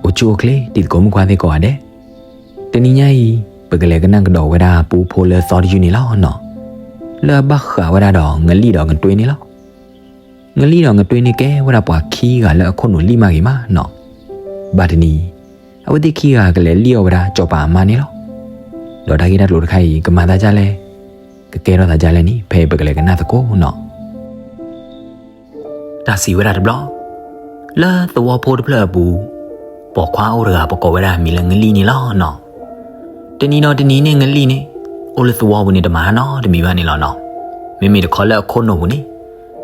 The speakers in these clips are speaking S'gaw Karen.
အိၣ်ဆူၣ်အိၣ်ချ့ တံၤသကိးမုၣ်ခွါသ့ၣ်ကိးဂၤဒဲး, တနံၤညါအံၤ ပကလဲၤကနၣ်ကဒီးဝဲဒၣ်ပူဖိလၢသီတယုၢ်န့ၣ်လီၤနီၤ. လၢအဘၣ်ဃးဝဲဒၣ်ဒီးငလံၣ်ဒီးငတွ့န့ၣ်လီၤ. ငလံၣ်ဒီးငတွ့န့ၣ်ကဲဝဲဒၣ်ပှၤခံဂၤလၢအခိၣ်နူာ်လံၣ်မးဂ့ၤမးနီၤ. ဘၣ်တနံၤ အဝဲသ့ၣ်ခံဂၤကလဲၤလံၣ်အီၣ်ဝဲဒၣ်စီၤပၤအမါန့ၣ်လီၤ. ဒီးတၢ်ဂ့ၢ်တၢ်ကျိၤတခါအံၤ ကမၤသးဒ်လဲၣ်, ကကဲထီၣ်သးဒ်လဲၣ်န့ၣ် ဖဲအံၤပကလဲၤကနၣ်သကိးနီၤ. တၢ်စံးဝဲဒၣ်တဘျီ, လၢသဝီဖိတဖျၢၣ်အပူၤ, ပိာ်ခွါအိၣ်တဂၤ ပကိးဝဲဒၣ်မံၤလၢငလံၣ်န့ၣ်လီၤနီၤ. တနံၤဒီးတနံၤန့ၣ် ငလံၣ်န့ၣ် အိၣ်လၢသဝီပူၤန့ၣ် တမၤနီတမံၤဘၣ်န့ၣ်လီၤနီၤ. မ့မ့ၢ်တခီလၢအခိၣ်နူာ်ပူၤန့ၣ်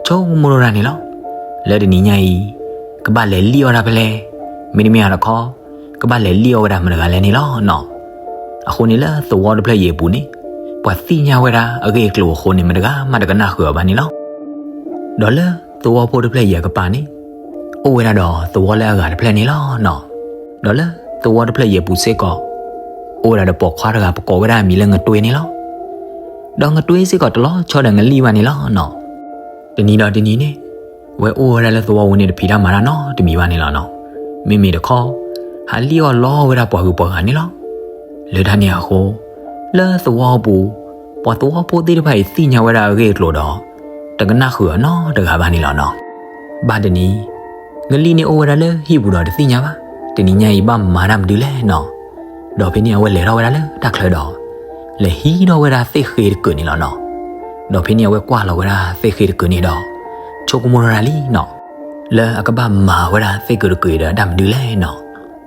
ဆိကမိၣ်ထီၣ်ဒၣ်န့ၣ်လီၤ. လၢတနံၤညါအံၤ ကဘၣ်လဲၤလံၣ်အီၣ်ဒၣ်ဖဲလဲၣ်, မ့တမ့ၢ်တခီ ကဘၣ်လဲၤလံၣ်အီၣ်ဝဲဒၣ်မတၤတဂၤလဲၣ်န့ၣ်လီၤနီၤ. အဃိန့ၣ်လၢသဝီတဖျၢၣ်အံၤအပူၤန့ၣ် ပှၤသ့ၣ်ညါဝဲဒၣ်အဂ့ၢ်အကျိၤအဃိန့ၣ် မတဂၤမးတကနၣ်ဃုာ်အီၤဘၣ်န့ၣ်လီၤ. ဒီးလၢသဝီဖိတဖျၢၣ်အံၤအကပၤန့ၣ် အိၣ်ဝဲဒၣ်ဒီးသဝီလၢအဂၤတဖျၢၣ်န့ၣ်လီၤနီၤ. ဒီးလၢသဝီတဖျၢၣ်အံၤအပူၤစ့ၢ်ကီး အိၣ်ဝဲဒၣ်ဒီးပိာ်ခွါတဂၤ ပကိးဝဲဒၣ်မံၤလၢငတွ့န့ၣ်လီၤ. ဒီးငတွ့စ့ၢ်ကီးတလီၤဆီဒီးငလံၣ်ဘၣ်န့ၣ်လီၤနီၤ. တနံၤဒီးတနံၤန့ၣ် အဝဲအိၣ်ဝဲဒၣ်လၢသဝီပူၤန့ၣ် တဖံးတၢ်မၤတၢ်နီတမံၤဘၣ်န့ၣ်လီၤနီၤ. မ့မ့ၢ်တခီ ဟးလံၣ်အီၣ်လီဝဲဒၣ်ပှၤဂုၤပှၤဂၤန့ၣ်လီၤ. လၢတၢ်န့ၣ်အဃိ လၢသဝီပူၤ ပှၤသဝီဖိသ့ၣ်တဖၣ်အံၤသ့ၣ်ညါဝဲဒၣ်အဂ့ၢ်အကျိၤဒီး တကနၣ်ဃုာ်အီၤနီတဂၤဘၣ်န့ၣ်လီၤနီၤ. ဘၣ်တနံၤ ငလံၣ်န့ၣ်အိၣ်ဝဲဒၣ်လၢဟံၣ်ပူၤဒီးတသ့ၣ်ညါဘၣ်. တနံၤညါအံၤဘၣ်မၤတၢ်မနုၤလဲၣ်နီၤ. ဒီးဖဲန့ၣ်အဝဲလဲၤထီၣ်ဝဲဒၣ်လၢတၢ်ချၢဒီး လဲၤဟံးထီၣ်ဝဲဒၣ်သ့ၣ်ဃ့တကုာ်န့ၣ်လီၤနီၤ. ဒီးဖဲန့ၣ်အဝဲကွၢ်လီၤဝဲဒၣ်သ့ၣ်ဃ့တကုာ်န့ၣ်ဒီး ဆိကမိၣ်ထီၣ်ဒၣ်လံနီၤ. လၢအကဘၣ်မၤဝဲဒၣ်သ့ၣ်ဃ့တကုာ်အံၤဒီးတၢ်မနုၤလဲၣ်နီၤ.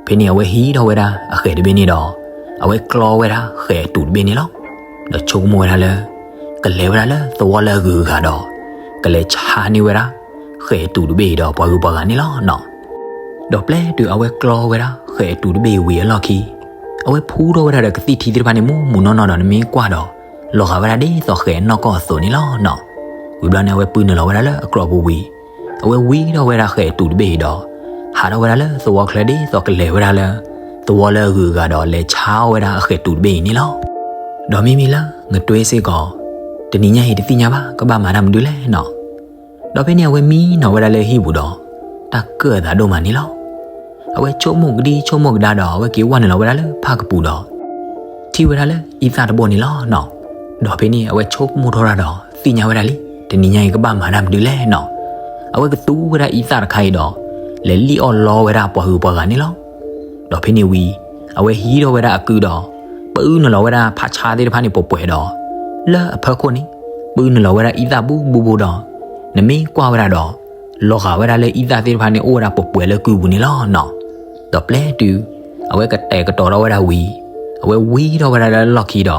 ဖဲန့ၣ်အဝဲဟံးထီၣ်ဝဲဒၣ်အဃဲးတဘ့ၣ်န့ၣ်ဒီး အဝဲကျီဝဲဒၣ်ဃဲးအတူာ်တဘ့ၣ်န့ၣ်လီၤ. ဒီးဆိကမိၣ်ဝဲဒၣ်လၢ ကလဲၤဝဲဒၣ်လၢသဝီလၢအဂုၤအဂၤဒီး ကလဲၤဆါန့ၢ်ဝဲဒၣ် ဃဲးအတူာ်တဘ့ၣ်အံၤဒီးပှၤဂုၤပှၤဂၤန့ၣ်လီၤနီၤ. ဒီးပျဲတုၤအဝဲကျီဝဲဒၣ်ဃဲးအတူာ်တဘ့ၣ်အံၤဝံၤအလီၢ်ခံ အဝဲဖှူထီၣ်ဝဲဒၣ်ဒီးကသံၣ်ထံသ့ၣ်တဖၣ်န့ၣ် မူးမူးနီၢ်နီၢ်ဒီးနမ့ၢ်ကွၢ်ဒီး လီၤဂာ်ဝဲဒၣ်ဒ်သိးဃဲးအနီၢ်ကီၢ်အသိးန့ၣ်လီၤနီၤ. ဝံၤဘျီန့ၣ် အဝဲပုၢ်နုာ်လီၤဝဲဒၣ်လၢအကြီပူၤဝံၤ အဝဲဝံထီၣ်ဝဲဒၣ်ဃဲးအတူာ်တဘ့ၣ်အံၤဒီး ဟးထီၣ်ဝဲဒၣ်လၢသဝီချၢဒ်သိးကလဲၤဝဲဒၣ်လၢ သဝီလၢအဂုၤအဂၤဒီးလဲၤဆါအီၣ်ဝဲဒၣ်အဃဲးတူာ်တဘ့ၣ်အံၤန့ၣ်လီၤ. ဒီးမ့မ့ၢ်လၢငတွ့စ့ၢ်ကီး တနံၤညါအံၤတသ့ၣ်ညါဘၣ် ကဘၣ်မၤတၢ်မနုၤလဲၣ်နီၤ. ဒီးဖဲန့ၣ်အဝဲမံနီၤဝဲဒၣ်လၢဟံၣ်ပူၤဒီး တၢ်ကၢၣ်အသးဒိၣ်မးန့ၣ်လီၤ. အဝဲဆိကမိၣ်ကဒံဆိကမိၣ်ကဒါဒီး အဝဲက့ၤဝဲနုာ်လီၤဝဲဒၣ်လၢဖၣ်ကပူၤဒီး ထံၣ်ဝဲဒၣ်လၢအံသၣ်တဘိန့ၣ်လီၤနီၤ. ဒီးဖဲန့ၣ်အဝဲဆိကမိၣ်ထီၣ်ဒၣ်ဒီး သ့ၣ်ညါဝဲဒၣ်လံ တနံၤညါအံၤကဘၣ်မၤတၢ်မနုၤလဲၣ်နီၤ. အဝဲကသူဝဲဒၣ်အံသၣ်တခါအံၤဒီး လဲၤလံၣ်အီၣ်လီဝဲဒၣ်ပှၤဂုၤပှၤဂၤန့ၣ်လီၤ. ဒီးဖဲန့ၣ်ဝံၤ အဝဲဟံးထီၣ်ဝဲဒၣ်အကုဒီး ပအုၣ်နုာ်လီၤဝဲဒၣ်ဖးဆါသ့ၣ်တဖၣ်န့ၣ်ပှဲၤပှဲၤဒီး လၢအဖီခိၣ်န့ၣ် ပအုၣ်နုာ်လီၤဝဲဒၣ်အံသၣ်ဘူးဘူးဘူးဒီး နမ့ၢ်ကွၢ်ဝဲဒၣ်ဒီး လီၤဂာ်ဝဲဒၣ်လၢအံသၣ်သ့ၣ်တဖၣ်န့ၣ် အိၣ်ဝဲဒၣ်ပှဲၤပှဲၤလၢကုပူၤန့ၣ်လီၤနီၤ. ဒီးပျဲတုၤ အဝဲကတဲာ်ကတီၤထီၣ်ဝဲဒၣ်ဝံၤ အဝဲဝံထီၣ်ဝဲဒၣ်လၢလီၢ်ခံဒီး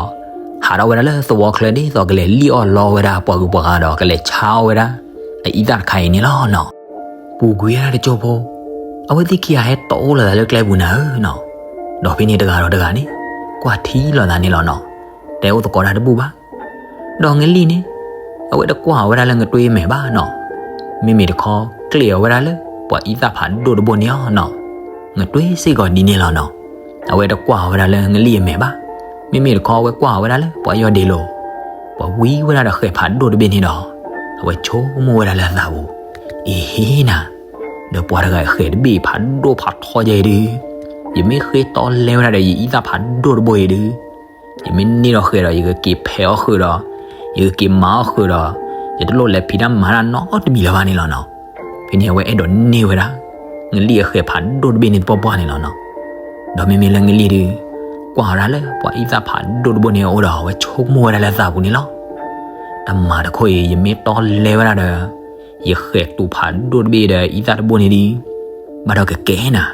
ဟးထီၣ်ဝဲဒၣ်လၢသဝီချၢဒ်သိးကလဲၤလံၣ်အီၣ်လီဝဲဒၣ်ပှၤဂုၤပှၤဂၤဒီး ကလဲၤဆါအီၣ်ဝဲဒၣ် အအံသၣ်တခါအံၤန့ၣ်လီၤနီၤ. ပူၤကွံာ်ဝဲဒၣ်တကၠိဖိ အဝဲသ့ၣ်ခံဂၤဟဲတီၢ်အိၣ်လိာ်သးလၢကျဲပူၤနၤဧၢနီၤ. ဒီးဖဲန့ၣ်တဂၤဒီးတဂၤန့ၣ် ကွၢ်ထံလိာ်သးန့ၣ်လီၤနီၤ. တဲအိၣ်သကိးတၢ်တဘူၣ်ဘၣ်. ဒီးငလံၣ်န့ၣ် အဝဲတကွၢ်အီၤဝဲဒၣ်လၢငတွ့မဲာ်ဘၣ်နီၤ. မ့မ့ၢ်တခီ ကျ့ၣ်အီၤဝဲဒၣ်လၢ ပှၤအံသၣ်ဖးဒိၣ်တဘိန့ၣ်အီၤနီၤ. ငတွ့စ့ၢ်ကီးဒ်န့ၣ်လီၤနီၤ. အဝဲတကွၢ်အီၤဝဲဒၣ်လၢငလံၣ်အမဲာ်ဘၣ်. မ့မ့ၢ်တခီ အဝဲကွၢ်အီၤဝဲဒၣ်လၢပှၤယီၢ်ဒ့လိၤ ပှၤဝံဝဲဒၣ်ဒီးဃဲးဖးဒိၣ်တဘ့ၣ်န့ၣ်ဒီး အဝဲဆိကမိၣ်ဝဲဒၣ်လၢအသးပူၤ, အ့ဟ့နၤ, ဒီးပှၤတဂၤဃဲးတဘ့ၣ်ဖးဒိၣ်ဖးထီယဲအံၤဒုး, ယမ့ၢ်ဃ့တီလဲဝဲဒၣ်ဒီးယအံသၣ်ဖးဒိၣ်တဘိအံၤဒုး, ယမ့ၢ်န့ၢ်ဒီးဃဲးဒီး ယကက့ၤဖဲးအီၣ်ဃုာ်ဒီး ယကက့ၤမၤအီၣ်ဃုာ်ဒီး ယတလိၣ်လဲၤဖံးတၢ်မၤတၢ်နီတမံၤလၢၤဘၣ်န့ၣ်လီၤနီၤ. ဖဲန့ၣ်အဝဲအဲၣ်ဒိးန့ၢ်ဝဲဒၣ် ငလံၣ်အဃဲးဖးဒိၣ်တဘ့ၣ်န့ၣ်တပှၢ်ပှၢ်န့ၣ်လီၤနီၤ. ဒီးမ့မ့ၢ်လၢငလံၣ်ဒုး ကွၢ်ဝဲဒၣ်လၢပှၤအံသၣ်ဖးဒိၣ်တဘိန့ၣ်အအိၣ်ဒီး အဝဲဆိကမိၣ်ဝဲဒၣ်လၢအသးပူၤန့ၣ်လီၤ. တၢ်မၤတခီအံၤ ယမ့ၢ်တီလဲဝဲဒၣ်ဒီး ယဃဲးတူာ်ဖးဒိၣ်တဘ့ၣ်ဒီးအံသၣ်တဘိန့ၣ်ဒုး ဘၣ်ဒီးကကဲနၤ,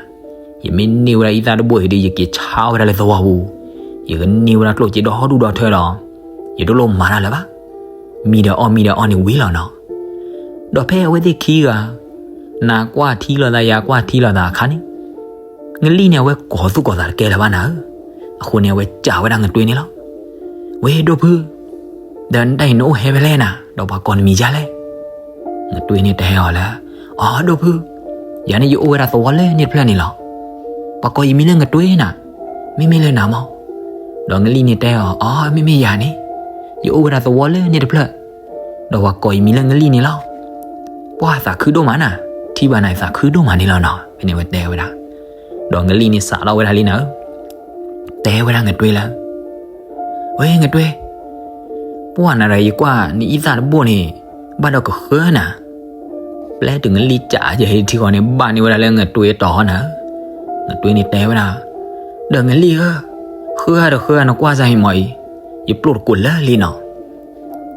ယမ့ၢ်န့ၢ်ဝဲဒၣ်အံသၣ်တဘိအံၤဒုး ယက့ၤဆါဝဲဒၣ်လၢသဝီပူၤ, ယကန့ၢ်ဝဲဒၣ်ကျိၣ်စ့ဒီဒူၣ်ဒီထၢဒီး ယတလိၣ်မၤတၢ်လၢၤဘၣ်. မံဒီးအီၣ် မံဒီးအီၣ်န့ၣ်ဝံၤလီၤနီၤ. ဒီးဖဲအဝဲသ့ၣ်ခံဂၤ နၤကွၢ်ထံလိာ်သး ယၤကွၢ်ထံလိာ်သးအခါန့ၣ် ငလံၣ်န့ၣ် အဝဲကိးသူၣ်ကိးသးတကဲလၢၤဘၣ်နၤဧၢ. အဃိန့ၣ် အဝဲစံးဝဲဒၣ်ငတွ့န့ၣ်လီၤ. ဝဲဒိၣ်ဖု, ဒီးနတၢ်အံၤနအိၣ်ဟဲဖဲလဲၣ်နၤ, ဒီးပှၤကိးနမံၤဒ်လဲၣ်. ငတွ့န့ၣ်တဲအီၤလၢ အိ ဒိၣ်ဖု, ယၤန့ၣ်ယအိၣ်ဝဲဒၣ်သဝီလၢန့ၣ်တဖျၢၣ်န့ၣ်လီၤ. ပှၤကိးယမံၤလၢငတွ့နၤ, မ့မ့ၢ်လၢနၤမး. ဒီးငလံၣ်န့ၣ်တဲအီၤ အိ မ့မ့ၢ်ယၤန့ၣ်, ယအိၣ်ဝဲဒၣ်သဝီလၢန့ၣ်တဖျၢၣ်, ဒီးပှၤကိးယမံၤလၢငလံၣ်န့ၣ်လီၤ. ပှၤသးခုဒိၣ်မးနၤ, ထံၣ်ဘၣ်နၤသးခုဒိၣ်မးန့ၣ်လီၤနီၤ. ဖဲန့ၣ်အဝဲတဲဝဲဒၣ် ဒီးငလံၢ်န့ၣ်စးထီၣ်ဝဲဒၣ်လံနၤဧၢ, တဲဝဲဒၣ်ငတွ့လၢ ဝဲငတွ့, ပှၢ်နၤဒီးယကွၢ်နအံသၣ်တဘိၣ်န့ၣ် ဘၣ်ဒီးကဃၢနၤ. ပျဲတုၤငလံၢ်ကးယဲထံဃီန့ၣ် ဘၣ်န့ၢ်ဝဲဒၣ်လၢငတွ့တီၤနၤဧၢ. ငတွ့န့ၣ်တဲဝဲဒၣ်, ဒီးငလံၢ်ဧၢ, ဃၢဧါဒီးဃၢဧါ နကွၢ်စၢ်ဟံၣ်မီၤအံၤ, ယပျိၢ်တကိးလၢာ်လံနီၤ.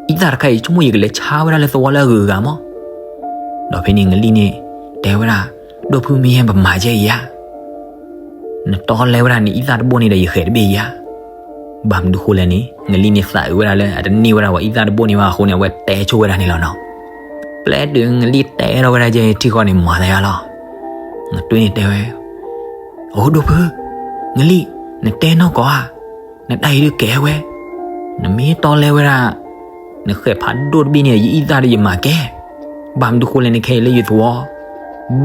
အံသၣ်တခါအံၤ ဆိကမိၣ်ယကလဲၤဆါဝဲဒၣ်လၢသဝီလၢအဂုၤအဂၤမီၤ. ဒီးဖဲန့ၣ်ငလံၢ်န့ၣ် တဲဝဲဒၣ်, ဒိၣ်ဖုမ့ၢ်ဟဲပမၤကဲအံၤဧါ, နတီလဲဝဲဒၣ်နအံသၣ်တဘိၣ်န့ၣ်ဒီးယဃဲးတဘ့ၣ်အံၤဧါ. ဘၣ်မနုၤဃိလဲၣ်န့ၣ် ငလံၢ်န့ၣ်သးအုးဝဲဒၣ်လၢအတန့ၢ်ဝဲဒၣ်ပှၤအံသၣ်တဘိၣ်န့ၣ်ဘၣ်အဃိန့ၣ် အဝဲတဲဆိဝဲဒၣ်န့ၣ်လီၤနီၤ. ပျဲတုၤငလံၢ်တဲထီၣ်ဝဲဒၣ်ယဲထံဃီန့ၣ် မၤသးယါလီၤ. ငတွ့န့ၣ်တဲဝဲ, အိၣ်ဒိၣ်ဖု, ငလံၢ်, နတဲနီၢ်ကီၢ်ဧါ, နတၢ်အံၤဒုးကဲဝဲ, နမ့ၢ်တီလဲဝဲဒၣ် နဃဲးဖးဒိၣ်တဘ့ၣ်န့ၣ် ယအံသၣ်ဒီးယမၤကဲ, ဘၣ်မနုၤဃိလဲၣ်န့ၣ် ခဲအံၤလၢယသဝီ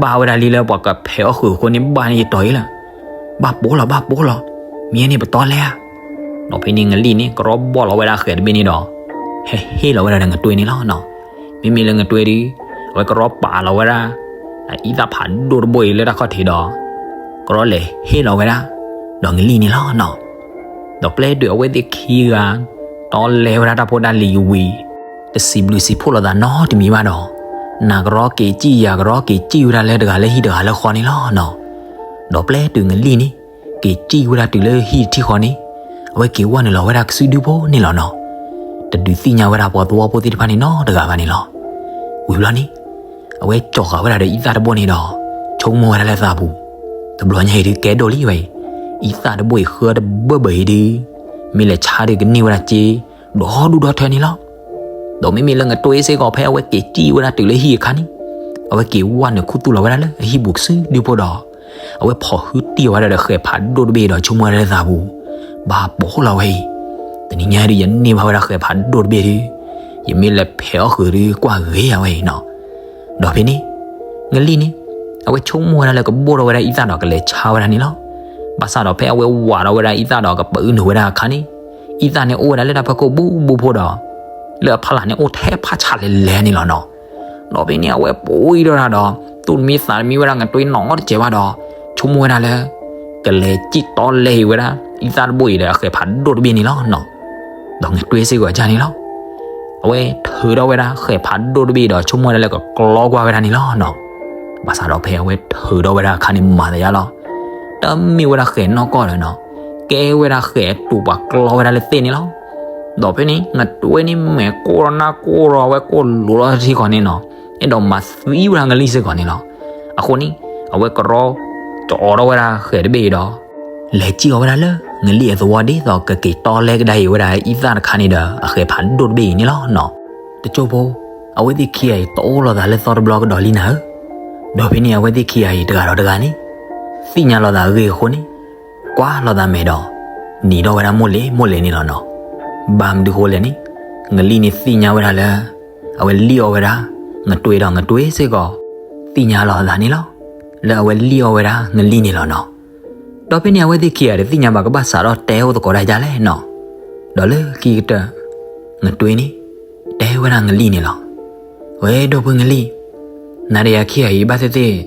ဘၣ်ဝဲဒၣ်လံလၢပှၤကဖဲးအီၣ်ဃုာ်အဃိန့ၣ် ဘၣ်န့ၢ်ယတီၤအံၤလၢ ဘၣ်ပိာ်လီၤ ဘၣ်ပိာ်လီၤ, မ့ၢ်န့ၣ်ပတီလဲဧါ. ဒီးဖဲန့ၣ်ငလံၢ်န့ၣ် ကရီဘီၣ်လီၤဝဲဒၣ်ဃဲးတဘ့ၣ်န့ၣ်ဒီး ဟဲဟ့ၣ်လီၤဝဲဒၣ်ဒီးငတွ့န့ၣ်လီၤနီၤ. မ့မ့ၢ်လၢငတွ့ဒုး အဝဲကရီပာ်လီၤဝဲဒၣ် အအံသၣ်ဖးဒိၣ်တဘိၣ်အံၤလၢတၢ်ခီၣ်ထံးဒီး ကရီလဲၤဟ့ၣ်လီၤဝဲဒၣ် ဒီးငလံၢ်န့ၣ်လီၤနီၤ. ဒီးပျဲတုၤအဝဲသ့ၣ်ခံဂၤ တီလဲဝဲဒၣ်တၢ်ဖိတၢ်လံၤဝံၤ တစံးဘျုးစံးဖှိၣ်လိာ်သးနီတမံၤဘၣ်ဒီး နၤကရီက့ၤစံၣ်ယၤကရီက့ၤစံၣ်ဝဲဒၣ်လၢတဂၤလၢဟံၣ်တဂၤလၢဃီန့ၣ်လီၤနီၤ. ဒီးပျဲတုၤငလံၢ်န့ၣ် က့ၤစံၣ်ဝဲဒၣ်တုၤလၢဟံၣ်တထံၣ်ဃီန့ၣ် အဝဲက့ၤဝဲနုာ်လီၤဝဲဒၣ်ကစုဒုဖိန့ၣ်လီၤနီၤ. တဒုးသ့ၣ်ညါဝဲဒၣ်ပှၤသဝီဖိသ့ၣ်တဖၣ်န့ၣ်နီတဂၤဘၣ်န့ၣ်လီၤ. ဝံၤဘျီန့ၣ် အဝဲကၠီၤဃာ်ဝဲဒၣ်ဒီးအံသၣ်တဘိၣ်န့ၣ်ဒီး ဆိကမိၣ်ဝဲဒၣ်လၢသးပူၤ တဘျီညါအံၤဒုးကဲဒိၣ်လံဝဲအံၤ, အံသၣ်တဘိၣ်အံၤဃၢတဘၢၣ်ဘၢၣ်အံၤဒုး မ့ၢ်လဲၤဆါဒုးကန့ၢ်ဝဲဒၣ်စ့ ဒီဒူၣ်ဒီထၢန့ၣ်လီၤ. ဒီးမ့မ့ၢ်လၢငတွ့စ့ၢ်ကီး ဖဲအဝဲက့ၤစံၣ်ဝဲဒၣ်တုၤလၢဟံၣ်အခါန့ၣ် အဝဲက့ၤဝဲနုာ်ခူသူၣ်လီၤဝဲဒၣ်လၢအဟံၣ်ပူၤကစုဒုဖိဒီး အဝဲဖီၣ်ဟုတံၢ်အီၤဝဲဒၣ်ဒီးဃဲးဖးဒိၣ်တဘ့ၣ်ဒီးဆိကမိၣ်ဝဲဒၣ်လၢသးပူၤ ဘၣ်ပိာ်လီၤဝဲအံၤ, တနံၤညါဒုးယန့ၢ်ဘၣ်ဝဲဒၣ်ဃဲးဖးဒိၣ်တဘ့ၣ်ဒုး ယမ့ၢ်လဲၤဖဲးအီၣ်ဃုာ်ဒုးကွၢ်ဂ့ၤယၤဝဲအံၤနီၤ. ဒီးဖဲန့ၣ် ငလံၢ်န့ၣ် အဝဲဆိကမိၣ်ဝဲဒၣ်လၢကဘိၣ်ထီၣ်ဝဲဒၣ်အံသၣ်ဒီးကလဲၤဆါဝဲဒၣ်န့ၣ်လီၤ. ဘၣ်ဆၣ်ဒီးဖဲအဝဲဝးထီၣ်ဝဲဒၣ်အံသၣ်ဒီးကပာ်အုၣ်နုာ်ဝဲဒၣ်အခါန့ၣ် အံသၣ်န့ၣ်အိၣ်ဝဲဒၣ်လၢတၢ်ဖီခိၣ်ဘူးဘူးဖိဒီး လၢအဖီလာ်န့ၣ်အိၣ်ထဲဖးဆးလဲၤလဲၤန့ၣ်လီၤနီၤ. ဒီးဖဲန့ၣ် အဝဲပှံၢ်ထီၣ်တၢ်ဒီး သူၣ်တမံသးတမံဝဲဒၣ်ငတွ့နီတစဲးဘၣ်ဒီး ဆိကမိၣ်ဝဲဒၣ်လၢ ကလဲၤစံၣ်တီလဲအံၤဝဲဒၣ် အံသၣ်တဘိၣ်အံၤဒီးအဃဲးဖးဒိၣ်တဘ့ၣ်န့ၣ်လီၤနီၤ. ဒီးငတွ့စ့ၢ်ကီးဒ်န့ၣ်လီၤ. အဝဲထုးထီၣ်ဝဲဒၣ်ဃဲးဖးဒိၣ်တဘ့ၣ်ဒီးဆိကမိၣ်ဝဲဒၣ်လၢကကျီကွၢ်ဝဲဒၣ်န့ၣ်လီၤနီၤ. ဘၣ်ဆၣ်ဒီးဖဲအဝဲထုးထီၣ်ဝဲဒၣ်အခါန့ၣ်မၤသးယါလီၤ. တမ့ၢ်ဝဲဒၣ်ဃဲးနီၢ်ကီၢ်ဒီးနီၤ, ကဲဝဲဒၣ်ဃဲးတူာ်ပှၤကျီဝဲဒၣ်လၢသ့ၣ်န့ၣ်လီၤ. ဒီးဖဲန့ၣ် ငတွ့န့ၣ်မဲာ်ကိၢ်ဒီးနၢ်ကိၢ်ဒီးအဝဲကိၢ်လိၤလီၤထံဃီန့ၣ်နီၤ, အဲၣ်ဒိးမၤသံဝဲဒၣ်ငလံၢ်စ့ၢ်ကီးန့ၣ်လီၤ. အဃိန့ၣ် အဝဲကရီကၠီၤထီၣ်ဝဲဒၣ်ဃဲးတဘ့ၣ်အံၤဒီး လဲၤစံၣ်အီၤဝဲဒၣ်လၢ ငလံၢ်အသဝီဒ်သိးကက့ၤတီလဲကဒါအံၤဝဲဒၣ်အံသၣ်တခါန့ၣ်ဒီး အဃဲးဖးဒိၣ်တဘ့ၣ်အံၤန့ၣ်လီၤနီၤ. တစိၢ်ဖိ အဝဲသ့ၣ်ခံဂၤအံၤတအိၣ်လိာ်သးလၢသီတဘျီကဒီးလံနၤဧၢ. ဒီးဖဲန့ၣ် အဝဲသ့ၣ်ခံဂၤအံၤတဂၤဒီးတဂၤန့ၣ် သ့ၣ်ညါလိာ်သးအဂ့ၢ်အဃိန့ၣ် ကွၢ်လိာ်သးမဲာ်ဒီး နံၤထီၣ်ဝဲဒၣ်မိၢ်လ့ၣ်မိၢ်လ့ၣ်န့ၣ်လီၤနီၤ. ဘၣ်မနုၤဃိလဲၣ်န့ၣ် ငလံၢ်န့ၣ်သ့ၣ်ညါဝဲဒၣ်လၢ အဝဲလံၣ်အီၣ်ဝဲဒၣ် ငတွ့ဒီးငတွ့စ့ၢ်ကီး သ့ၣ်ညါလိာ်သးန့ၣ်လီၤ. လၢအဝဲလံၣ်အီၣ်ဝဲဒၣ်ငလံၢ်န့ၣ်လီၤနီၤ. ဒီးဖဲန့ၣ် အဝဲသ့ၣ်ခံဂၤတသ့ၣ်ညါဘၣ်ကဘၣ်စးထီၣ်တဲအိၣ်သကိးတၢ်ဒ်လဲၣ်နီၤ. ဒီးလၢခံကတၢၢ် ငတွ့န့ၣ် တဲဝဲဒၣ်ငလံၢ်န့ၣ်လီၤ. ဝဲဒိၣ်ဖုငလံၢ်, နၤဒီးယၤခံဂၤအံၤဘၣ်သ့ၣ်သ့ၣ်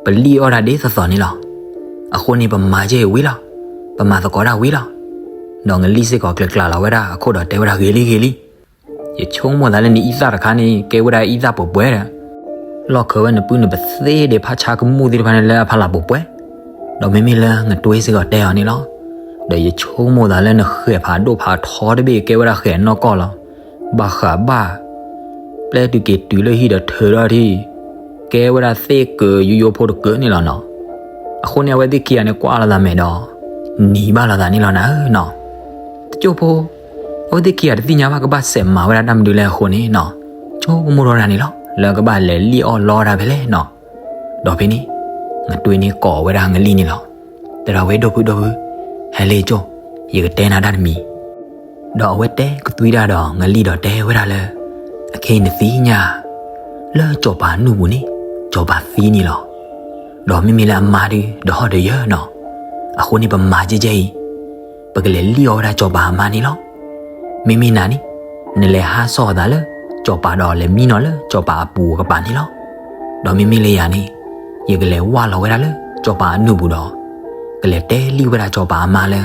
ပလံၣ်အီၣ်တၢ်ဒ်သိးသိးန့ၣ်လီၤ. အဃိန့ၣ် ပမၤကဲအံၤဝံၤလီၤ. ပမၤသကိးတၢ်ဝံၤလီၤ. ဒီးငလံၢ်စ့ၢ်ကီးကျဲၤကျဲၤလီၤဝဲဒၣ်အခိၣ်ဒီးတဲဝဲဒၣ်ဂ့ၤလံဂ့ၤလံ. ယဆိကမိၣ်သးလၢနအံသၣ်တခါန့ၣ် ကဲဝဲဒၣ်အံသၣ်ပှဲၤပှဲၤဒီး လီၢ်ခၢးဝဲနပုၢ်နပသ့ၣ်ဒီးဖးဆါကမူၣ်သ့ၣ်တဖၣ်န့ၣ်လၢအဖီလာ်ပှဲၤပှဲၤ, ဒီးမ့မ့ၢ်လၢငတွ့စ့ၢ်ကီးတဲအီၤန့ၣ်လီၤ. ဒီးယဆိကမိၣ်သးလၢနဃဲးဖးဒိၣ်ဖးထီတဘ့ၣ်ကဲဝဲဒၣ်ဃဲးနီၢ်ကီၢ်လီၤ. ဘၣ်ဃးဘၣ် ပျဲတုၤက့ၤတုၤလၢဟံၣ်ဒီးထုးထီၣ်ထံၣ် ကဲဝဲဒၣ်သ့ၣ်ကၢၤယိယိဖိတကၢၤန့ၣ်လီၤနီၤ. အဃိန့ၣ် အဝဲသ့ၣ်ခံဂၤန့ၣ်ကွၢ်လိာ်သးမဲာ်ဒီး နံၤဘၣ်လိာ်သးန့ၣ်လီၤနၤဧၢနီၤ. တစိၢ်ဖိ အဝဲသ့ၣ်ခံဂၤတသ့ၣ်ညါဘၣ်ကဘၣ်စဲးမၤဝဲဒၣ်တၢ်မနုၤလဲၣ်အဃိန့ၣ်နီၤ, ဆိကမိၣ်ထီၣ်ဝဲဒၣ်န့ၣ်လီၤ လၢကဘၣ်လဲၤလံၣ်အီၣ်လီတၢ်ဖဲလဲၣ်နီၤ. ဒီးဖဲန့ၣ် ငတွ့န့ၣ်ကိးဝဲဒၣ်ငလံၢ်န့ၣ်လီၤ. တဲဒၣ်ဝဲဒိၣ်ဖုဒိၣ်ဖု, ဟဲလံကၠိ, ယကတဲနၤတၢ်တမံၤ. ဒီးအဝဲတဲကသွံတၢ်ဒီး ငလံၢ်ဒီးတဲဝဲဒၣ်လၢ အခဲအံၤနသ့ၣ်ညါ လၢစီၤပၤအနူၢ်ပူၤန့ၣ် စီၤပၤသံန့ၣ်လီၤ. ဒီးမ့မ့ၢ်လၢအမါဒုး ဒီးဟီၣ်ဒီးယၢၤနီၤ. အဃိန့ၣ် ပမၤကဲကဲအံၤ ပကလဲၤလံၣ်အီၣ်ဝဲဒၣ်စီၤပၤအမါန့ၣ်လီၤ. မ့မ့ၢ်နၤန့ၣ် နလဲၤဟးစီၣ်အသးလၢ စီၤပၤဒီးလဲၤမံနီၤလၢစီၤပၤအပူၤအကပၤန့ၣ်လီၤ. ဒီးမ့မ့ၢ်လၢယၤန့ၣ် ယကလဲၤဝၢ်လီၤဝဲဒၣ်လၢစီၤပၤအနူၢ်ပူၤဒီး ကလဲၤတဲလံဝဲဒၣ်စီၤပၤအမါလၢ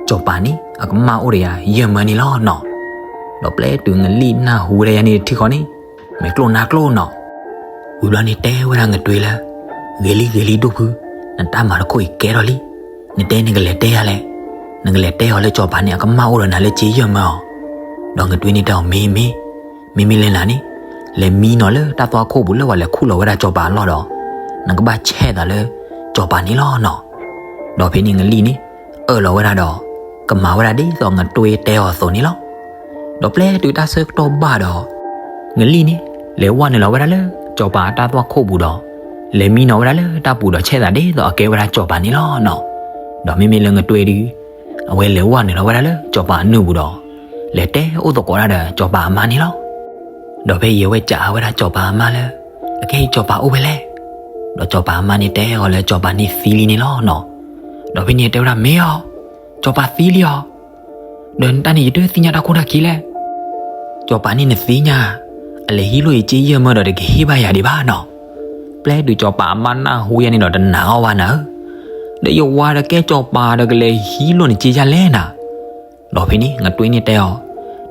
စီၤပၤန့ၣ် အကမၢ်အိၣ်ဒီးယၤယဲၢ်မၢန့ၣ်လီၤနီၤ. ဒီးပျဲတုၤငလံၣ်နၢ်ဟူဝဲဒၣ်ယၤန့ၣ်တထံၣ်ဃီန့ၣ် မဲာ်ကျိၣ်နါကျိၣ်နီၤ. ဝံၤဘျီန့ၣ်တဲဝဲဒၣ်ငတွ့လၢ ဂ့ၤလံဂ့ၤလံဒိၣ်ဖု, နတၢ်မၤတခိၣ်အံၤကဲထီၣ်လံ. နတဲနကလဲၤတဲယၤလဲၣ်. နကလဲၤတဲအီၤလၢစီၤပၤန့ၣ် အကမၢ်အိၣ်ဒီးနၤလၢစ့ယဲၢ်မၢအီၤ. ဒီးငတွ့န့ၣ်တဲအီၤ မ့ၢ်မ့ၢ်, မ့မ့ၢ်လၢနၤန့ၣ် လဲၤမံနီၤလၢတၢ်သွၣ်ခိၣ်ပူၤလၢပှၤလဲၤခူၣ်လီၤဝဲဒၣ်စီၤပၤအလီၢ်ဒီး နကဘၣ်ဆဲးသးလၢစီၤပၤန့ၣ်လီၤနီၤ. ဒီးဖဲန့ၣ်ငလံၣ်န့ၣ် အၢၣ်လီၤဝဲဒၣ်ဒီး ကမၤဝဲဒၣ်ဒ်သိးငတွ့တဲအီၤအသိးန့ၣ်လီၤ. ဒီးပျဲတုၤတၢ်ဆၢကတီၢ်ဘၣ်ဒီး ငလံၣ်န့ၣ် လဲၤဝဲနုာ်လီၤဝဲဒၣ်လၢစီၤပၤအတၢ်သွၣ်ခိၣ်ပူၤဒီး လဲၤမံနီၤဝဲဒၣ်လၢတၢ်ပူၤဒီးဆဲးသးဒ်သိးအကဲဝဲဒၣ်စီၤပၤန့ၣ်လီၤနီၤ. ဒီးမ့မ့ၢ်လၢငတွ့ဒီး အဝဲလဲၤဝဲနုာ်လီၤဝဲဒၣ်လၢစီၤပၤအနုၢ်ပူၤဒီး လဲၤတဲအိၣ်သကိးဒၣ်ဒီးစီၤပၤအမါန့ၣ်လီၤ. ဒီးဖဲအံၤအဝဲစံးဝဲဒၣ်စီၤပၤအမါလၢ အခဲအံၤစီၤပၤအိၣ်ဖဲလဲၣ်. ဒီးစီၤပၤအမါန့ၣ်တဲအီၤလၢစီၤပၤန့ၣ်သံလံန့ၣ်လီၤနီၤ. ဒီးဖဲန့ၣ်တဲဝဲဒၣ် မ့ၢ်အီၤ, စီၤပၤသံလံအီၤ. ဒီးနတၢ်န့ၣ်ယတသ့ၣ်ညါတၢ်ခိၣ်တၢ်ခံလဲၣ်. စီၤပၤန့ၣ်နသ့ၣ်ညါ, အလဲၤဟံးလိၢ်ယစ့ယဲၢ်မၢဒီးတကဟ့ၣ်ဘၣ်ယၤဒံးဘၣ်နီၤ. ပျဲတုၤစီၤပၤအမါနၢ်ဟူယၤန့ၣ်ဒီးတနာ်အီၤဘၣ်နၤဧၢ. ဒီးယဝၤဒီးကဲစီၤပၤဒီးကလဲၤဟံးလိၢ်နစ့ယဲၢ်လဲၣ်နၤ. ဒီးဖဲန့ၣ်ငတွ့န့ၣ်တဲအီၤ,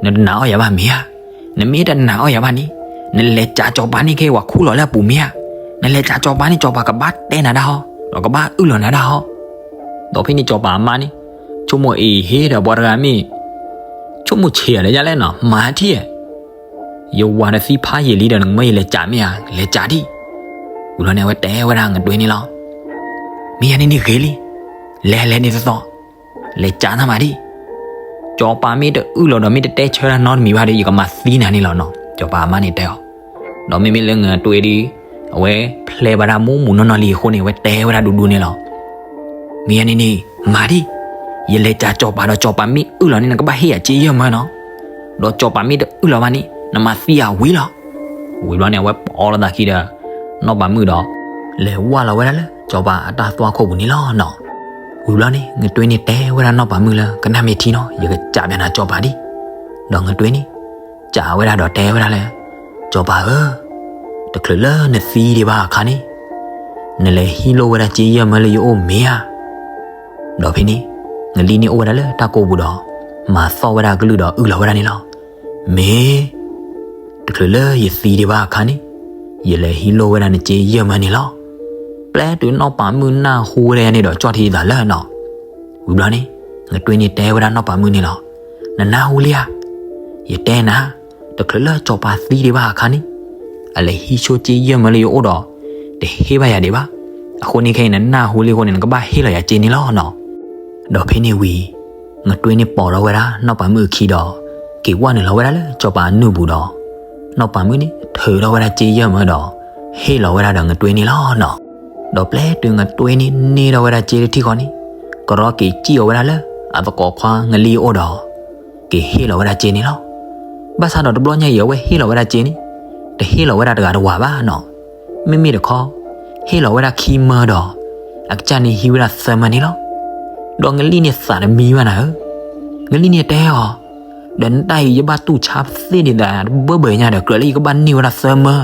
နတနာ်အီၤယၤဘၣ်မ့ၢ်ဧါ. နမ့ၢ်တနာ်အီၤယၤဘၣ်န့ၣ် နလဲၤစံးစီၤပၤန့ၣ်ခဲအံၤပှၤခူၣ်လီၤလၢအပူၤမ့ၢ်ဧါ. နလဲၤစံးစီၤပၤန့ၣ် စီၤပၤကဘၣ်တဲနၤဒၣ်ဟီ, ဒီးကဘၣ်အုၣ်လီၤနၤဒၣ်ဟီ. ဒီးဖဲန့ၣ်စီၤပၤအမါန့ၣ် ဆိကမိၣ်အ့ၤဟ့ဒီးပှၤတဂၤမ့ၢ် ဆိကမိၣ်ဆံးအီၤလၢယၤလဲၣ်နီၤ မၤထံၣ်ဧါ. ယဝၤဒီးသံဖးယံာ်လံဒီး နကမၢယလဲၤစံးမ့ၢ်ဧါ, လဲၤစံးဒံး. ဝံၤလီၤန့ၣ် အဝဲတဲဝဲဒၣ်ငတွ့န့ၣ်လီၤ. မ့ၢ်ယၤန့ၣ်န့ၣ်ဂ့ၤလံ, လဲၤလဲၤန့ၣ်တသီ, လဲၤစံးနၤမးဒံး. စီၤပၤမ့ၢ်တအုၣ်လီၤဒီးမ့ၢ်တတဲဆၢတၢ်နီတမံၤဘၣ်ဒီး ယကမၤသံနၤန့ၣ်လီၤနီၤ, စီၤပၤအမါန့ၣ်တဲအီၤ. ဒီးမ့မ့ၢ်လၢငတွ့ဒီး အဝဲဖျဲဘၣ်ဒၣ်မူးမူးနီၢ်နီၢ်လံအဃိန့ၣ် အဝဲတဲဝဲဒၣ်ဒူဒူန့ၣ်လီၤ. မ့ၢ်ယၤန့ၣ်န့ၣ် မၤဒံး, ယလဲၤစံးစီၤပၤဒီးစီၤပၤမ့ၢ်အုၣ်လီၤန့ၣ် နကဘၣ်ဟ့ၣ်ယၤစ့ယဲၢ်မၢနီၤ, ဒီးစီၤပၤမ့ၢ်တအုၣ်လီၤဘၣ်န့ၣ် နမၤသံယၤဝံၤလီၤ. ဝံၤဘျီန့ၣ် အဝဲပိာ်လိာ်သးခံဒီး နီၢ်ပၤမုၣ်ဒီး လဲၤဝဲလီၤဝဲဒၣ်လၢစီၤပၤအတၢ်သွၣ်ခိၣ်ပူၤန့ၣ်လီၤနီၤ. ဝံၤဘျီန့ၣ် ငတွ့န့ၣ်တဲဝဲဒၣ်နီၢ်ပၤမုၣ်လၢ ကနၣ်မ့ၢ်ထံနီၤ ယကစံးဘၣ်နၤစီၤပၤဒံး. ဒီးငတွ့န့ၣ် စံးဝဲဒၣ်ဒီးတဲဝဲဒၣ်လၢ စီၤပၤဧၢ, တချုးလၢနသံဒံးဘၣ်အခါန့ၣ် နလဲၤဟံးလိၢ်ဝဲဒၣ်စ့ယဲၢ်မၢလၢယအိၣ်မ့ၢ်ဧါ. ဒီးဖဲန့ၣ် ငလံၣ်န့ၣ်အိၣ်ဝဲဒၣ်လၢတၢ်ကိးပူၤဒီး မၤသီၣ်ဝဲဒၣ်အကလုၢ်ဒီးအုၣ်လီၤဝဲဒၣ်န့ၣ်လီၤ. မ့ၢ် တချုးလၢယသံဒံးဘၣ်အခါန့ၣ် ယလဲၤဟံးလိၢ်ဝဲဒၣ်နစ့ယဲၢ်မၢန့ၣ်လီၤ. ပျဲတုၤနီၢ်ပၤမုၣ်နၢ်ဟူဝဲဒၣ်န့ၣ်ဒီး ကၠီၣ်ထံသးလၢနီၤ. ဝံၤဘျီန့ၣ် ငတွ့န့ၣ်တဲဝဲဒၣ်နီၢ်ပၤမုၣ်န့ၣ်လီၤ. နနၢ်ဟူလံဧါ. ယတဲနၤ, တချုးလၢစီၤပၤသံဒံးဘၣ်အခါန့ၣ် အလဲၤဟံးဆိစ့ယဲၢ်မၢလၢယအိၣ်ဒီး တဟ့ၣ်ဘၣ်ယၤဒံးဘၣ်. အဃိန့ၣ်ခဲအံၤနနၢ်ဟူလံအဃိန့ၣ် နကဘၣ်ဟ့ၣ်လီၤယၤစ့န့ၣ်လီၤနီၤ. ဒီးဖဲန့ၣ်ဝံၤ ငတွ့န့ၣ်ပိာ်ထီၣ်ဝဲဒၣ်နီၢ်ပၤမုၣ်အခံဒီး က့ၤဝဲနုာ်လီၤဝဲဒၣ်လၢစီၤပၤအနုၢ်ပူၤဒီး နီၢ်ပၤမုၣ်န့ၣ် ထုးထီၣ်ဝဲဒၣ်စ့ယဲၢ်မၢဒီး ဟ့ၣ်လီၤဝဲဒၣ်ဒီးငတွ့န့ၣ်လီၤနီၤ. ဒီးပျဲတုၤငတွ့န့ၣ်န့ၢ်ထီၣ်ဝဲဒၣ်စ့တထံၣ်ဃီန့ၣ် ကရီက့ၤစံၣ်အီၤဝဲဒၣ်လၢအသကိးခွါငလံၣ်အအိၣ်ဒီး က့ၤဟ့ၣ်လီၤဝဲဒၣ်စ့န့ၣ်လီၤ. ဘၣ်ဆၣ်ဒီးတဘျီညါအံၤအဝဲဟ့ၣ်လီၤဝဲဒၣ်စ့န့ၣ် တဟ့ၣ်လီၤဝဲဒၣ်တဂၤတဝၤဘၣ်နီၤ. မ့မ့ၢ်တခီ ဟ့ၣ်လီၤဝဲဒၣ်ခံမၢဒီး အကစၢ်န့ၣ်ဟံးဝဲဒၣ်သၢမၢန့ၣ်လီၤ. ဒီးငလံၣ်န့ၣ်သးတမံဘၣ်နၤဧၢ. ငလံၣ်န့ၣ်တဲအီၤ, ဒီးနတၢ်အံၤယဘၣ်တူၢ်ဆါသ့ဒ်သိးတဘၢဘၢညါဒီး ကြၢးလၢယကဘၣ်န့ၢ်ဝဲဒၣ်သၢမၢ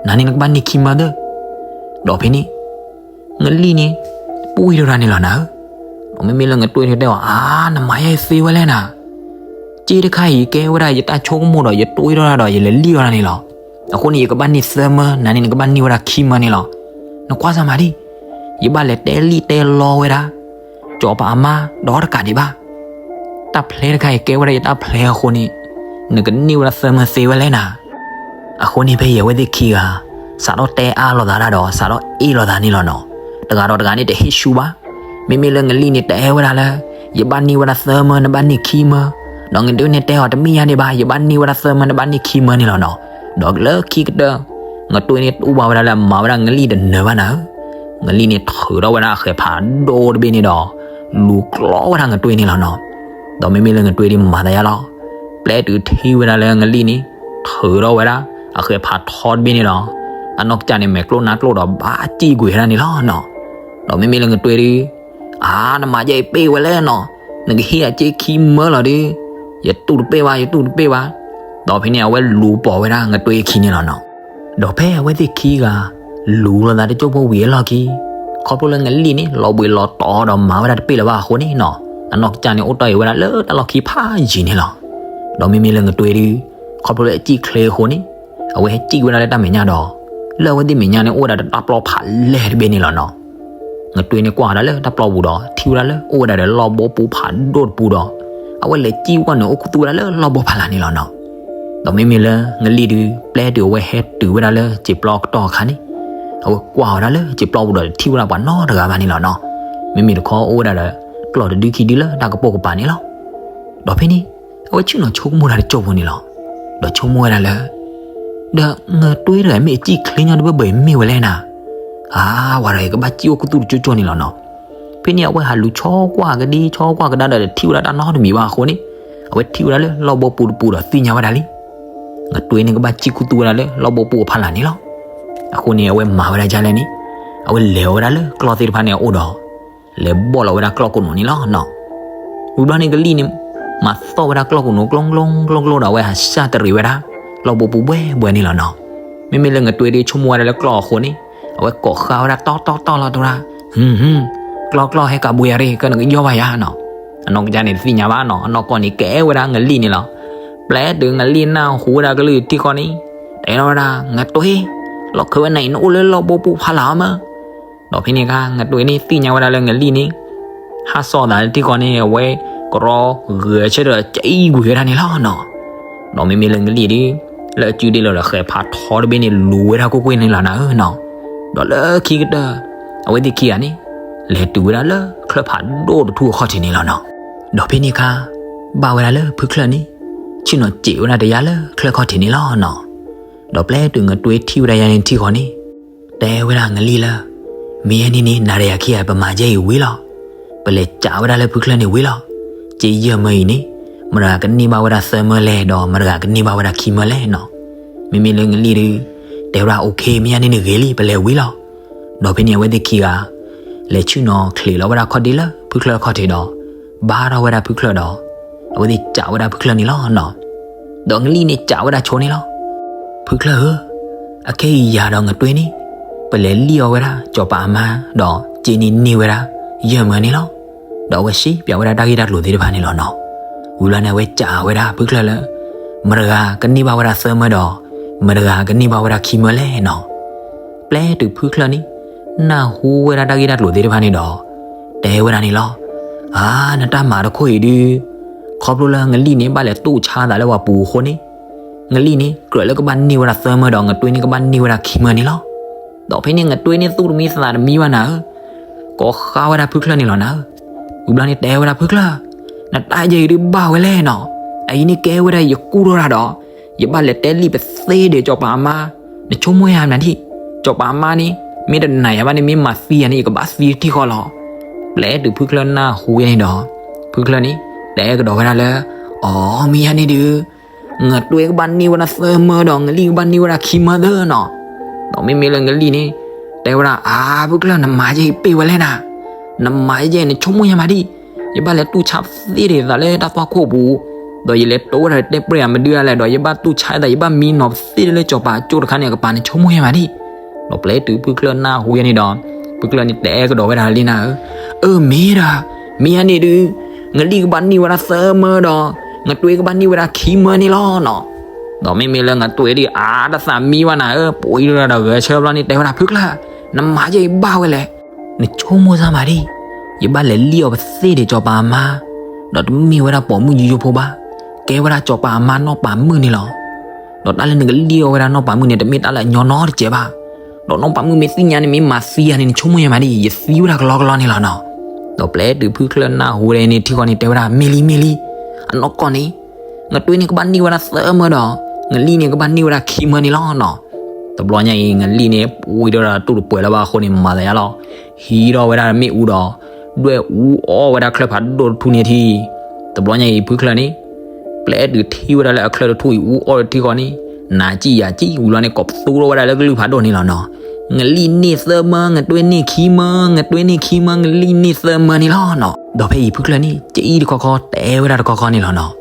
နၤန့ၣ်နကဘၣ်န့ၢ်ခံမၢသၢ. ဒီးဖဲန့ၣ် ငလံၣ်န့ၣ် ပှံၢ်ထီၣ်တၢ်န့ၣ်လီၤနၤဧၢ. ဒီးမ့မ့ၢ်လၢငတွ့န့ၣ်တဲအီၤ အါ နမၤယဲသ့ဝဲလဲၣ်နၤ. စ့တခါအံၤကဲဝဲဒၣ်ယတၢ်ဆိကမိၣ်ဒီး ယတွံၢ်ထီၣ်တၢ်ဒီး ယလဲၤလံၣ်အီၤတၢ်န့ၣ်လီၤ. အဃိန့ၣ် ယကဘၣ်န့ၢ်သၢမၢ နၤန့ၣ်နကဘၣ်န့ၢ်ဝဲဒၣ်ခံမၢန့ၣ်လီၤ. နကွၢ်စၢ်မၤဒံး, ယဘၣ်လဲၤတဲလံၣ်တဲလီဝဲဒၣ် စီၤပၤအမါဒီးတကးဒံးဘၣ်. တၢ်ဖျဲတခါအံၤကဲဝဲဒၣ်ယတၢ်ဖျဲအဃိန့ၣ် နကန့ၢ်ဝဲဒၣ်သၢမၢသ့ဝဲလဲၣ်နၤ. အဃိန့ၣ်ဖဲအံၤအဝဲသ့ၣ်ခံဂၤ စးထီၣ်တဲအါလိာ်သးဒၣ်ဒီး စးထီၣ်အ့ၣ်လိာ်သးန့ၣ်လီၤနီၤ. တဂၤဒီးတဂၤန့ၣ်တဟ့ၣ်ဆူၣ်ဘၣ်. မ့မ့ၢ်လၢငလံၣ်န့ၣ်တဲဝဲဒၣ်လၢ ယဘၣ်န့ၢ်ဝဲဒၣ်သၢမၢ နဘၣ်န့ၢ်ခံမၢ, ဒီးငတွ့န့ၣ်တဲအီၤတမ့ၢ်ယါဒံးဘၣ် ယဘၣ်န့ၢ်ဝဲဒၣ်သၢမၢ နဘၣ်န့ၢ်ခံမၢန့ၣ်လီၤနီၤ. ဒီးလၢခံကတၢၢ် ငတွ့န့ၣ်တူၢ်ဘၣ်ဝဲဒၣ်လၢအမၤဝဲဒၣ်ငလံၣ်တနၢၤဘၣ်နၤဧၢ. ငလံၣ်န့ၣ်ထုးထီၣ်ဝဲဒၣ်အဃဲးဖးဒိၣ်တဘ့ၣ်န့ၣ်ဒီး လူၤကျီဝဲဒၣ်ငတွ့န့ၣ်လီၤနီၤ. ဒီးမ့မ့ၢ်လၢငတွ့ဒ်မၤသးယါလီၤ. ပျဲတုၤထံၣ်ဝဲဒၣ်လၢငလံၣ်န့ၣ် ထုးထီၣ်ဝဲဒၣ်အဃဲးဖးထီတဘ့ၣ်န့ၣ်ဒီး အနီၢ်ကစၢ်န့ၣ်မဲာ်ကျိၣ်နါကျိၣ်ဒီးဘၣ်စံၣ်ကွံာ်ဝဲဒၣ်န့ၣ်လီၤနီၤ. ဒီးမ့မ့ၢ်လၢငတွ့ဒီး အါ နမၤယဲအံၤပ့ၢ်ဝဲလဲၣ်နီၤ, နကဟ့ၣ်အစ့ခံမၢလီၤဒီး ယတူၢ်တပ့ၢ်ဘၣ် ယတူၢ်တပ့ၢ်ဘၣ်. ဒီးဖဲန့ၣ်အဝဲလူၤပိာ်ဝဲဒၣ်ငတွ့ခံန့ၣ်လီၤနီၤ. ဒီးဖဲအဝဲသ့ၣ်ခံဂၤ လူၤလိာ်သးတစိၢ်ဖိဝံၤအလီၢ်ခံ, ခ ခီဖျိလၢငလံၢ်န့ၣ် လီၤဘှံးလီၤတီၤဒီးမၤဝဲဒၣ်တပ့ၢ်လၢၤဘၣ်အဃိန့ၣ်နီၤ, အနီၢ်ကစၢ်န့ၣ်အိၣ်တီၢ်အံၤဝဲဒၣ်လၢတၢ်လီၢ်ခံဖးယံၤန့ၣ်လီၤ. ဒီးမ့မ့ၢ်လၢငတွ့ဒီး ခီဖျိလၢအစံၣ်ချ့အဃိန့ၣ် အဝဲဟဲစံၣ်ဝဲဒၣ်လၢတၢ်မဲာ်ညါဒီး လၢအဝဲသ့ၣ်မဲာ်ညါန့ၣ်အိၣ်ဝဲဒၣ်ဒီးတၢ်ပျီဖးလဲၢ်တဘ့ၣ်န့ၣ်လီၤနီၤ. ငတွ့န့ၣ်ကွၢ်ဝဲဒၣ်လၢတၢ်ပျီပူၤဒီး ထံၣ်ဝဲဒၣ်လၢလီၢ်ဘိပူၤဖးဒိၣ်တပူၤဒီး အဝဲလဲၤစံၣ်ဝဲန့ၣ် အိၣ်ခူသူၣ်ဝဲဒၣ်လၢလီၢ်ဘိဖးလာ်န့ၣ်လီၤနီၤ. ဒီးမ့မ့ၢ်လၢငလံၢ်ဒုး ပျဲတုၤအဝဲဟဲတုၤဝဲဒၣ်လၢစံာ်ပျီကတီၢ်အခါန့ၣ် အဝဲကွၢ်ဝဲဒၣ်လၢစံာ်ပျီပူၤဒီးတထံၣ်ဝဲဒၣ်ပှၤနီတဂၤဘၣ်န့ၣ်လီၤနီၤ. မ့မ့ၢ်တခီအိၣ်ဝဲဒၣ်ဒီး ကျီၢ်တဒုခံဒုလၢတၢ်ကပိာ်ကပၤန့ၣ်လီၤ. ဒီးဖဲန့ၣ် အဝဲဆ့ၣ်နီၤဆိကမိၣ်တၢ်တစိၢ်ဖိန့ၣ်လီၤ. ဒီးဆိကမိၣ်ဝဲဒၣ်လၢ ဒီးငတွ့တဂၤမ့ၢ်အစံၣ်ချ့ညီတဘၢဘၢအံၤမ့ၢ်ဝဲလဲၣ်နၤ, အါ ဝဲဒီးယကဘၣ်စံၣ်အိၣ်ခူသူၣ်တစိၢ်စိၢ်န့ၣ်လီၤနီၤ. ဖဲန့ၣ်အဝဲဟးလူၤဆီကွၢ်ကဒံဆီကွၢ်ကဒါဒီး တထံၣ်ဝဲဒၣ်တၢ်နီတမံၤဘၣ်အဃိန့ၣ် အဝဲထံၣ်ဝဲဒၣ်လၢလီၢ်ဘိပူၤတပူၤဒီးသ့ၣ်ညါဝဲဒၣ်လံ ငတွ့န့ၣ်ကဘၣ်စံၣ်ခူသူၣ်ဝဲဒၣ်လၢလီၢ်ဘိပူၤအဖီလာ်န့ၣ်လီၤ. အဃိန့ၣ် အဝဲမၤဝဲဒၣ်ဒ်လဲၣ်န့ၣ် အဝဲလဲၤဝဲဒၣ်လၢကျီၢ်သ့ၣ်တဖၣ်န့ၣ်အအိၣ်ဒီး လဲၤဘီၣ်လီၤဝဲဒၣ်ကျီၢ်ကိးနိးန့ၣ်လီၤနီၤ. ဝံၤဘျီန့ၣ်ကလံၢ်န့ၣ် မၤသီၣ်ဝဲဒၣ်ကျီၢ်ကိးနိးကျိကျိကျိကျိဒီး အဝဲဟးစၢ်တရံးဝဲဒၣ် လီၢ်ဘိပူၤဘှဲဘှဲန့ၣ်လီၤနီၤ. မ့မ့ၢ်လၢငတွ့ဒီးဆိကမိၣ်ဝဲဒၣ်လၢကျီၢ်အဃိန့ၣ် အဝဲကိးဃါဝဲဒၣ်တီတီတီလီၤတဝဲဒၣ်, ဟူ ကျီၢ်ကျီၢ်ဟဲကးဘှံးယၤရ့ၣ် ကဲနကယီၢ်ဘၣ်ယၤနီၤ. အနီၢ်ကစၢ်န့ၣ်တသ့ၣ်ညါဘၣ်နီၤ, အနီၢ်ကီၢ်န့ၣ်ကဲဝဲဒၣ်ငလံၢ်န့ၣ်လီၤ. ပျဲတုၤငလံၢ်နၢ်ဟူဝဲဒၣ်ကလုၢ်ထံၣ်ဃီန့ၣ် တဲထီၣ်ဝဲဒၣ် ငတွ့, လီၢ်ခၢဝဲနၤအံၤ နအိၣ်လၢလီၢ်ဘိပူၤဖီလာ်အီၤမး ဒီးဖဲန့ၣ်အခါ ငတွ့န့ၣ်သ့ၣ်ညါဝဲဒၣ်လၢငလံၢ်န့ၣ် ဟးစီၣ်သးလၢထံၣ်ဃီန့ၣ် အဝဲကရီဂဲၤဆၢထၢၣ်ဒီးကံကွံာ်ဝဲဒၣ်န့ၣ်လီၤနီၤ. ဒီးမ့မ့ၢ်လၢငလံၢ်ဒီး လၢအစုဒ့လီၤဒီးဃဲၤဖးထီတဘ့ၣ်န့ၣ် လူၤဝဲဒၣ်ကွ့ၢ်ကွ့ၢ်န့ၣ်လီၤနၤဧၢနီၤ. ဒီးလၢခံကတၢၢ် အဝဲသ့ၣ်ခံဂၤန့ၣ် လဲၤတုၤဝဲဒၣ်လၢချၢၣ်ဖးဒိၣ်တထူၣ်အခီၣ်ထံးန့ၣ်လီၤနီၤ. ဒီးဖဲန့ၣ်အခါ ဘၣ်ဝဲဒၣ်လၢဖုချၢၣ်န့ၣ် ဆ့ၣ်နီၤစဲးဝဲဒၣ်တယါလၢချၢၣ်ခီၣ်ထံးန့ၣ်လီၤနီၤ. ဒီးပျဲတုၤငတွ့ထံၣ်ဝဲဒၣ်ယၤန့ၣ်ထံၣ်ဃီန့ၣ် တဲဝဲဒၣ်ငလံၢ်လၢ မ့ၢ်ယၤန့ၣ်န့ၣ် နၤဒီးယၤခံဂၤ ပမၤယဲအံၤဝံၤလီၤ. ပလဲၤစးဝဲဒၣ်လၢဖုချၢၣ်န့ၣ်ဝံၤလီၤ. က့ယဲၢ်မၢအံၤန့ၣ် မတၤဂၤကန့ၢ်ဘၣ်ဝဲဒၣ်သၢမၢလဲၣ် ဒီးမတၤဂၤကန့ၢ်ဘၣ်ဝဲဒၣ်ခံမၢလဲၣ်နီၤ. မ့မ့ၢ်လၢငလံၢ်ဒီး တဲဝဲဒၣ် OK မ့ၢ်ယၤန့ၣ်န့ၣ်ဂ့ၤလံ ပလဲၤဝံၤလီၤ. ဒီးဖဲန့ၣ်အဝဲသ့ၣ်ခံဂၤ လဲၤဆ့ၣ်နီၤချံးလီၤဝဲဒၣ်ခီၣ်ဒ့လၢဖုချၢၣ်ခီၣ်ထံးဒီး ဘါထီၣ်ဝဲဒၣ်ဖုချၢၣ်ဒီး အဝဲသ့ၣ်စးဝဲဒၣ်ဖုချၢၣ်န့ၣ်လီၤနီၤ. ဒီးငလံၢ်န့ၣ်စးဝဲဒၣ်ဆိန့ၣ်လီၤ. ဖုချၢၣ်ဧၢ, အခဲအံၤယၤဒီးငတွ့န့ၣ် ပလဲၤလံၣ်အီၣ်ဝဲဒၣ်စီၤပၤအမါ ဒီးက့န့ၢ်န့ၢ်ဝဲဒၣ် ယဲၢ်မၢန့ၣ်လီၤ. ဒီးအဝဲစံးပၠးဝဲဒၣ်တၢ်ဂ့ၢ်တၢ်ကျိၤသ့ၣ်တဖၣ်န့ၣ်လီၤနီၤ. ဝံၤလီၤန့ၣ် အဝဲစးဝဲဒၣ်ဖုချၢၣ်လၢ မတၤဂၤကန့ၢ်ဘၣ်ဝဲဒၣ်သၢမၢဒီး မတၤဂၤကန့ၢ်ဘၣ်ဝဲဒၣ်ခံမၢလဲၣ်နီၤ. ပျဲတုၤဖုချၢၣ်န့ၣ် နၢ်ဟူဝဲဒၣ်တၢ်ဂ့ၢ်တၢ်ကျိၤသ့ၣ်တဖၣ်န့ၣ်ဒီး တဲဝဲဒၣ်န့ၣ်လီၤ. အါ နတၢ်မၤတခိၣ်အံၤဒုး ခီဖျိလၢငလံၢ်န့ၣ် ဘၣ်လဲၤတူၢ်ဆါသးလၢပှၤပူၤအဃိန့ၣ် ငလံၢ်န့ၣ် ကြၢးလၢကဘၣ်န့ၢ်ဝဲဒၣ်သၢမၢဒီး ငတွ့န့ၣ်ကဘၣ်န့ၢ်ဝဲဒၣ်ခံမၢန့ၣ်လီၤ. ဒီးဖဲန့ၣ် ငတွ့န့ၣ်သူၣ်တမံသးတမံဘၣ်နၤဧၢ, ကိးဃါဝဲဒၣ်ဖုချၢၣ်န့ၣ်လီၤနၤဧၢ. ဝံၤဘျီန့ၣ်တဲဝဲဒၣ်ဖုချၢၣ်, နတၢ်ယဲအံၤဒုးဘၣ်ဝဲလဲၣ်နီၤ. အအံၤန့ၣ်ကဲဝဲဒၣ်ယကူၣ်ထီၣ်တၢ်ဒီး ယဘၣ်လဲၤတဲလံာ်ပသ့ဒီးစီၤပၤအမါ, နဆိကမိၣ်ယၤမနုၤဒံး, စီၤပၤအမါန့ၣ် မ့ၢ်တနာ်ယၤဘၣ်န့ၣ် မ့ၢ်မၤသံယၤန့ၣ် ယကဘၣ်သံတထံၣ်ဃီလီၤ. ပျဲတုၤဖုချၢၣ်နၢ်ဟူယဲန့ၣ်ဒီး ဖုချၢၣ်န့ၣ် တဲကဒီးဝဲဒၣ်လၢ အီ မ့ၢ်ယၤန့ၣ်ဒုး ငတွ့ကဘၣ်န့ၢ်ဝဲဒၣ်သၢမၢဒီး ငလံၢ်ကဘၣ်န့ၢ်ဝဲဒၣ်ခံမၢသၢနီၤ. ဒီးမ့မ့ၢ်လၢငလံၢ်န့ၣ် တဲဝဲဒၣ် အါ ဖုချၢၣ် နမၤယဲအံၤပ့ၢ်ဝဲလဲၣ်နၤ, နမၤယဲအံၤ နဆိကမိၣ်ယဲမးဒံး, ယဘၣ်လဲၤတူၢ်ဆါပသ့ဒ်သိးလၢတၢ်သွၣ်ခိၣ်ပူၤ, ဒီးယလဲၤတိဝဲဒၣ်တဲပြဲအမဒုးလဲၣ်, ဒီးယဘၣ်တူၢ်ဆါဒ်သိး ယဘၣ်မံနီၤပသ့ဒ်လၢစီၤပၤကၠိတခါန့ၣ် အကပၤ နဆိကမိၣ်ယဲမးဒံး. ဒီးပျဲတုၤဖုချၢၣ်နၢ်ဟူယဲန့ၣ်ဒီး ဖုချၢၣ်န့ၣ်တဲကဒီးဝဲဒၣ်လံနၤဧၢ, အၢ မ့ၢ်ဒၣ်, မ့ၢ်ယၤန့ၣ်ဒုး ငလံၢ်ကဘၣ်န့ၢ်ဝဲဒၣ်သၢမၢဒီး ငတွ့ကဘၣ်န့ၢ်ဝဲဒၣ်ခံမၢန့ၣ်လီၤနီၤ. ဒီးမ့မ့ၢ်လၢငတွ့ဒုး အါ တသးမံဘၣ်နၤဧၢ, ပှၤအံၤဒီးဂဲၤဆၢဘျီန့ၣ် တဲဝဲဒၣ်ဖုချၢၣ်, နမၤယဲအံၤဘၣ်ဝဲလဲၣ်, နဆိကမိၣ်စၢ်မးဒံး, ယဘၣ်လဲၤလံၣ်အီၣ်ပသ့ဒီးစီၤပၤအမါ, ဒီးတမ့ၢ်ဝဲဒၣ်ပိာ်မုၣ်ယိယိဖိဘၣ်, ကဲဝဲဒၣ်စီၤပၤအမါနီၢ်ပၤမုၣ်န့ၣ်လီၤ. ဒီးတၢ်လၢနကလံၣ်အီၣ်ဝဲဒၣ်နီၢ်ပၤမုၣ်န့ၣ် တမ့ၢ်တၢ်လၢအညီနီတစဲးဘၣ်. ဒီးနီၢ်ပၤမုၣ်မ့ၢ်သ့ၣ်ညါန့ၣ် မ့ၢ်မၤသံယၤန့ၣ် နဆိကမိၣ်ယဲမးဒံး, ယသံဝဲဒၣ်ကလီကလီန့ၣ်လီၤနီၤ. ဒီးပျဲတုၤဖုချၢၣ်နၢ်ဟူဝဲဒၣ်န့ၣ်ထံၣ်ဃီန့ၣ် တဲဝဲဒၣ် မ့ၢ်လံ မ့ၢ်လံ, အနီၢ်ကီၢ်န့ၣ် ငတွ့န့ၣ်ကဘၣ်န့ၢ်ဝဲဒၣ်သၢမၢဒီး ငလံၢ်န့ၣ်ကဘၣ်န့ၢ်ဝဲဒၣ်ခံမၢန့ၣ်လီၤနီၤ. တဘျီညါအံၤ ငလံၢ်န့ၣ် ပှံၤဒီးတူၢ်တပှဲၤလၢၤဘၣ်အဃိန့ၣ် မၤသးယါလီၤ. ဟံးထီၣ်ဝဲဒၣ်မ့ၣ်အူဒီး ဒွဲၣ်အူအီၣ်ဝဲဒၣ်ချၢၣ်ဖးဒိၣ်တထူၣ်န့ၣ်ထံၣ်. တဘျီညါအံၤ ဖုချၢၣ်န့ၣ် ပျဲတုၤထံၣ်ဝဲဒၣ်လၢအချၢၣ်တထူၣ်အံၤအူအီၣ်တထံၣ်ဃီန့ၣ် နၤစံၣ်ယၤစံၣ် ဝံၤလီၤန့ၣ် ကိးပသူထီၣ်ဝဲဒၣ်လၢကလုၢ်ဖးဒိၣ်န့ၣ်လီၤနီၤ. ငလံၢ်န့ၢ်သၢမၢ ငတွ့န့ၢ်ခံမၢ ငတွ့န့ၢ်ခံမၢ ငလံၢ်န့ၢ်သၢမၢန့ၣ်လီၤနီၤ. ဒီးဖဲအံၤဖုချၢၣ်န့ၣ် ကအံၣ်တခီခီတဲဝဲဒၣ်တခီခီန့ၣ်လီၤနီၤ.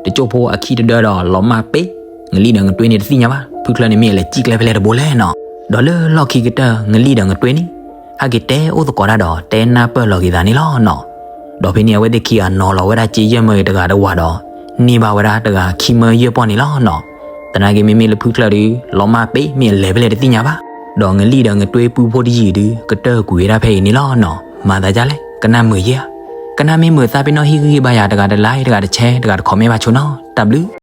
တကၠိၢ်ဖိအခံတဒၢဒီးလီၤမၢ်ပ့ၢ်, ငလံၢ်ဒီးငတွ့န့ၣ်တသ့ၣ်ညါဘၣ် ဖုချၢၣ်န့ၣ်မ့ၢ်အလဲၤစံၣ်ကျဲဖဲလဲၣ်တဘိလဲၣ်နီၤ. ဒီးလၢလီၢ်ခံကတၢၢ် ငလံၢ်ဒီးငတွ့န့ၣ် အက့ၤတဲအိၣ်သကိးတၢ်ဒီး တဲနၢ်ပၢၢ်လီၤက့ၤသးန့ၣ်လီၤနီၤ. ဒီးဖဲန့ၣ် အဝဲသ့ၣ်ခံဂၤနီၤလီၤဝဲဒၣ်က့ယဲၢ်မၢဂ့ၤတဂၤတဝၤဒီး န့ၢ်ဘၣ်ဝဲဒၣ်တဂၤခံမၢယဲၢ်ပီၢ်န့ၣ်လီၤနီၤ. သနာ်က့မ့မ့ၢ်လၢဖုချၢဒုး လီၤမၢ်ပ့ၢ်မ့ၢ်အလဲၤဖဲလဲၣ်တသ့ၣ်ညါဘၣ်. ဒီးငလံၤဒီးငတွ့ပုၢ်ဖိတယုၢ်ဒုး ကတၢၢ်ကွံာ်ဝဲဒၣ်ဖဲအံၤန့ၣ်လီၤနီၤ. မၤသးဒ်လဲၣ် ကနၣ်မုာ်ယဲၢ်ဧါ. ကနၣ်မ့ၢ်မုာ်သးပ့ၤနီၣ်ဟ့ၣ်ဂံၢ်ဟ့ၣ်ဘါယၤ တဂၤတlike တဂၤတshare တဂၤတcommentဘၣ်ဆိနီၤ. တၢ်ဘျုး